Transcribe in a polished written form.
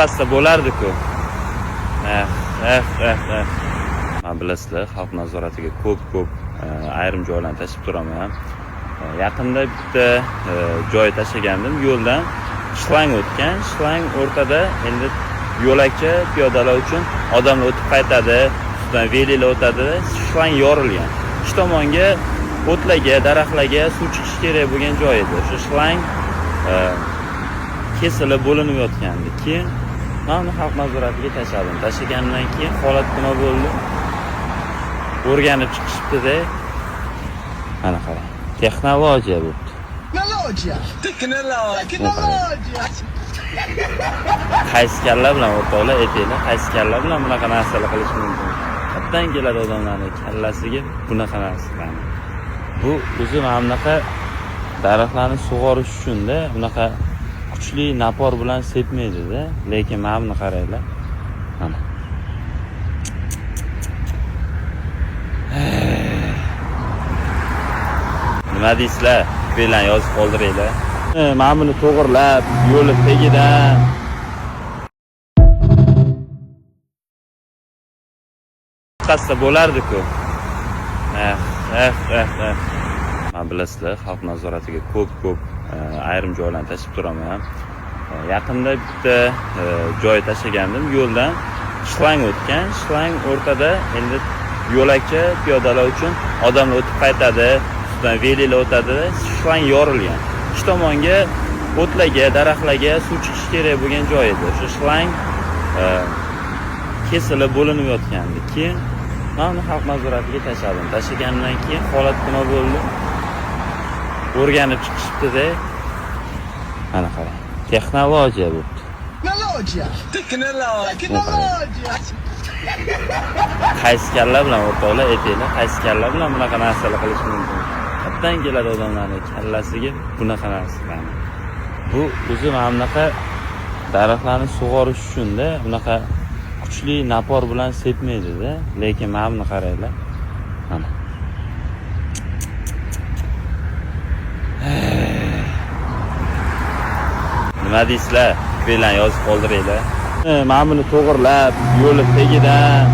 Qutqazsa bo'lardi-ku. Eh, eh, eh, eh. Man bilasizlar, xalq nazoratiga ko'p-ko'p ayrim joylarni tashlab turaman. Yaqinda bitta joy tashlagandim, yo'ldan shlang o'tgan, shlang o'rtada endi yo'lakcha piyodalar uchun odamlar o'tib qaytadi, ustidan velilar o'tadi, shlang yorilgan. Shu tomonga o'tlarga, daraxtlarga suv chiqishi kerak bo'lgan joy edi. O'sha shlang kesilib bo'linib yotgandi. Keyin men uni xalq nazoratiga tashladim. Tashlaganimdan keyin holat nima bo'ldi? O'rganib chiqishibdi-da. Mana qarang. Texnologiya bo'pti. Texnologiya. Texnologiya. Qaysi kalla bilan o'rtoqlar aytinglar, qaysi kalla bilan bunaqa narsalar qilish mumkin? Qayerdan keladi odamlarni kallasiga bunaqa narsalarni? Bu o'zi mana bunaqa daraxtlarni sug'orish uchun-da, bunaqa kuchli напор bilan sepmaydi-da, lekin mana buni qaranglar. Mana. Nima deysizlar? Fikringlarni yozib qoldiringlar. Mana buni to'g'irlab, yo'li tagidan qutqazsa bo'lardi-ku. Eh, eh, eh, eh. Man bilasizlar, xalq nazoratiga ko'p-ko'p ayrim joylarni tashlab turaman. Yaqinda bitta joy tashlagandim, yo'ldan shlang o'tgan, shlang o'rtada endi yo'lakcha piyodalar uchun odamlar o'tib qaytadi, ustidan velilar o'tadi, shlang yorilgan. Shu tomonga o'tlarga, daraxtlarga suv chiqishi kerak bo'lgan joy edi. O'sha shlang kesilib bo'linib yotgandi. Keyin men uni xalq nazoratiga tashladim. Tashlaganimdan keyin holat nima bo'ldi? O'rganib chiqishibdi-da. Mana qarang. Texnologiya bo'pti. Texnologiya. Texnologiya. Qaysi kalla bilan o'rtoqlar aytinglar, qaysi kalla bilan bunaqa narsalar qilish mumkin? Qayerdan keladi odamlarni kallasiga bunaqa narsalarni? Bu o'zi mana bunaqa daraxtlarni sug'orish uchun-da, bunaqa kuchli напор bilan sepmaydi-da, lekin mana buni qaranglar. Mana. Nima deysizlar? Fikringlarni yozib qoldiringlar. Mana buni to'g'irlab, yo'li tagidan